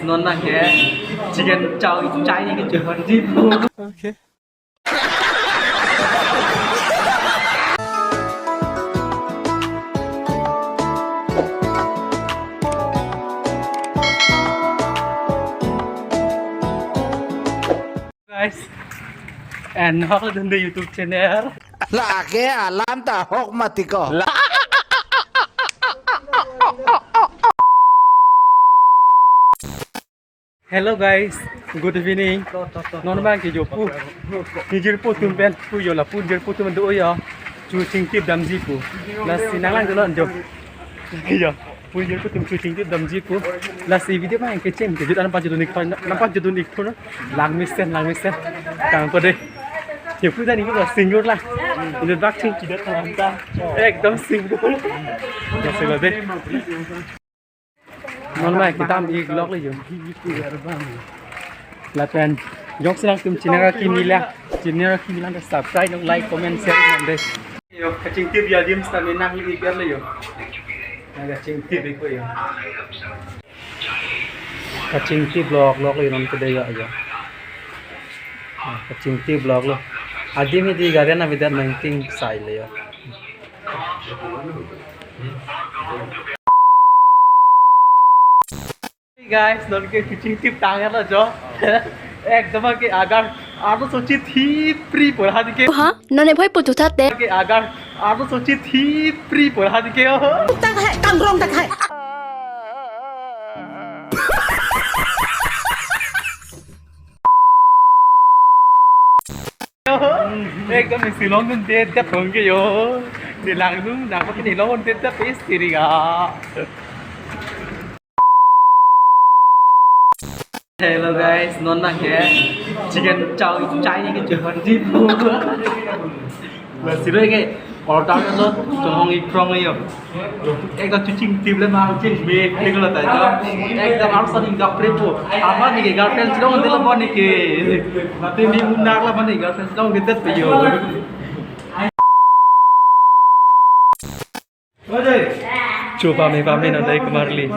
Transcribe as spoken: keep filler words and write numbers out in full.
Non nangke chicken chow chai ni kecho honji pu. Okay. Guys, and hok le dun the YouTube channel. Lake alam ta hok mati ko. Hello guys, good evening. Non bang ke jo pu. Ni jirpo atum pen pu jo, lapu jirpo atum do jo. Chu chingtip damji pu. Lasi nanglang dolo jo. Jo. Pu jirpo atum chu chingtip damji pu. Lasi video bang ke cheng ke jut an pa jut nik thon, an pa jut nik thon. Lang mesen, lang mesen. Kang ko de. Ye pu jani ko single la. Ini bak ching kidat thon ta. Ekdom single. Lasi lo de. Non mai kedam ik lok le jo. Lapen jongsi nangtum channel akimi la, channel akimi la subscribe, like, comment, share non de. Jo, kachingtip ya dim sa menang ik le jo. Na kachingtip ik ko jo. Kachingtip lok lok le non ke de jo jo. Ah, kachingtip lok lo. Adim hi di garden abidan nangting sai le jo. Guys, non ke kachingtip tang ya lo jo. Ekdom ke agar arlo sochi thi pri por ha dike. Ha? None bhoi putu thate. Ke agar arlo sochi thi pri por ha dike. Tang hai, tang rong tang hai. Ekdom isi longdunde det hong ke jo. Di langdun, nang ko ni longdunde det isi ri ga. Hello guys, non nangke chicken chow chai ni kecho honji pu. Lasi ro ke order lo, chonghong ik krong le jo. Ekdom chu chingtip le mang ching me kling lo ta jo. Ekdom arsan ik dap pre pu. Aban ni ke girlfriend chelong de lo bon ni ke. Mate ni munak la ban ni girlfriend chelong de det pe jo. Cho pame pame non dei kumar li.